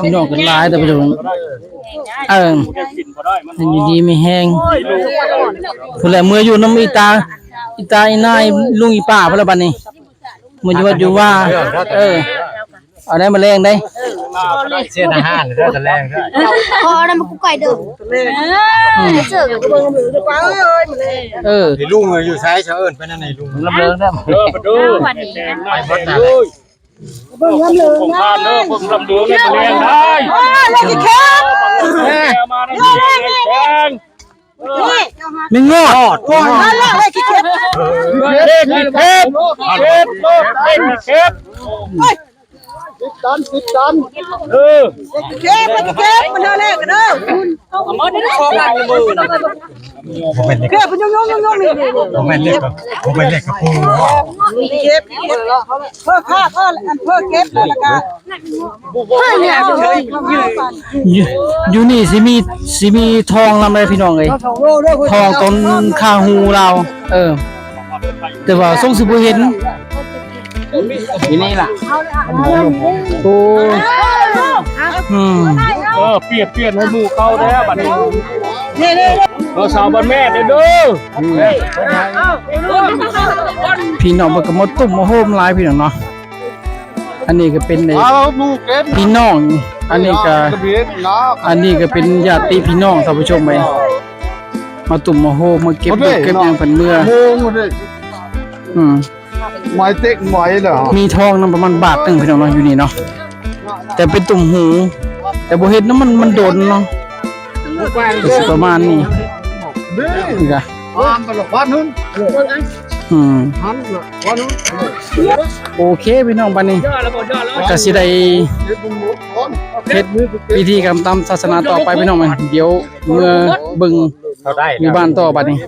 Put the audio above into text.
ພີ່ນ້ອງກໍຫຼາຍ ທ່ານຜູ້ຊົມ. ເອີ ໃຫ້ຢູ່ດີມີແຮງ ພຸ້ນແຫຼະ ເມືອຢູ່ນຳອີຕາ ອີຕາ ອີນາຍ ລຸງ ອີປ້າ ພຸ້ນແຫຼະບັດນີ້ ເມືອຢູ່ວັດຢູ່ວາ. ເອີ ເອົາໄດ້ມາແລງໄດ້ ເສດອາຫານເດີ ຕະແລງເດີ ຂໍນຳກູໄກ່ເດີ. ເອີ ໃຫ້ລຸງຢູ່ໃສ ສະເອີ້ນໄປນັ້ນໃຫ້ລຸງ ລຳເລີງເດີ ເອີ ໄປເດີ ໄປເບິດນະ ເບິ່ງລຳເລີງ ຂອງທ່ານເດີ ເບິ່ງລຳເລີງໃນຕະແລງໄດ້ ໂອ້ຍ ເລກຂີ້ເຂັບ ມານຳເລີງແດງ ນີ້ ມີງອດ ໂອ້ຍ ເລກຂີ້ເຂັບ ເລກຂີ້ເຂັບ ເລກຂີ້ເຂັບ ໂອ້ຍ ສິບຕັນ ສິບຕັນ ເອີ ເກັບ ເກັບ ມັນເດີ ເກັບເດີ ເອົາໝົດ ຂໍກັນເດີ ບໍ່ແມ່ນເລກ ເກັບ ຍົງໆໆໆ ນີ້ ນີ້ ບໍ່ແມ່ນເລກ ບໍ່ແມ່ນເລກກະປູ ເກັບ ເກັບ ເພິ່ນພາບ ເອີ ອັນເພິ່ນເກັບ ແລ້ວກະ ຢູ່ ຢູ່ນີ້ຊິມີ ຊິມີທອງນຳເດ້ ພີ່ນ້ອງເອີຍ ທອງຕົ້ນຄາຫູລາວ ເອີ ແຕ່ວ່າຊົງຊິບໍ່ເຫັນ ຢູ່ນີ້ລະ ໂອ້ ອືມ ເອີ ປ່ຽນ ປ່ຽນໃຫ້ໝູ່ເຂົາແດ່ບັດນີ້ ເອີ ສາວບ້ານແມ່ເດີ ພີ່ນ້ອງເພິ່ນກໍມາຕຸ້ມມາໂຮມຫຼາຍ ພີ່ນ້ອງເນາະ. ອັນນີ້ກໍເປັນ ເອົາໝູ່ເກັບ ພີ່ນ້ອງ ອັນນີ້ກໍ ອັນນີ້ກໍເປັນຍາດຕິພີ່ນ້ອງ ທ່ານຜູ້ຊົມເອີຍ ມາຕຸ້ມມາໂຮມ ມາເກັບ ເອົາເດ້ ເກັບຫຍັງເພິ່ນເມືອ ໂມງເດ້ ອືມ ໄມ້ເຕັກໄວ້ແລ້ວ ມີທອງນຳປະມານບາດໜຶ່ງ ພີ່ນ້ອງເນາະ ຢູ່ນີ້ເນາະ ແຕ່ເປັນຕຸ້ມຫູ ແຕ່ບໍ່ເຫັນນຳ ມັນ ມັນດົນເນາະ ກໍຊິປະມານນີ້ ນີ້ກະ ອືມ ໂອເຄ ພີ່ນ້ອງ ບາດນີ້ກະຊິໄດ້ເຮັດພິທີກຳຕາມສາສະໜາຕໍ່ໄປ ພີ່ນ້ອງ ດຽວເມືອເບິ່ງຢູ່ບ້ານຕໍ່ບາດນີ້.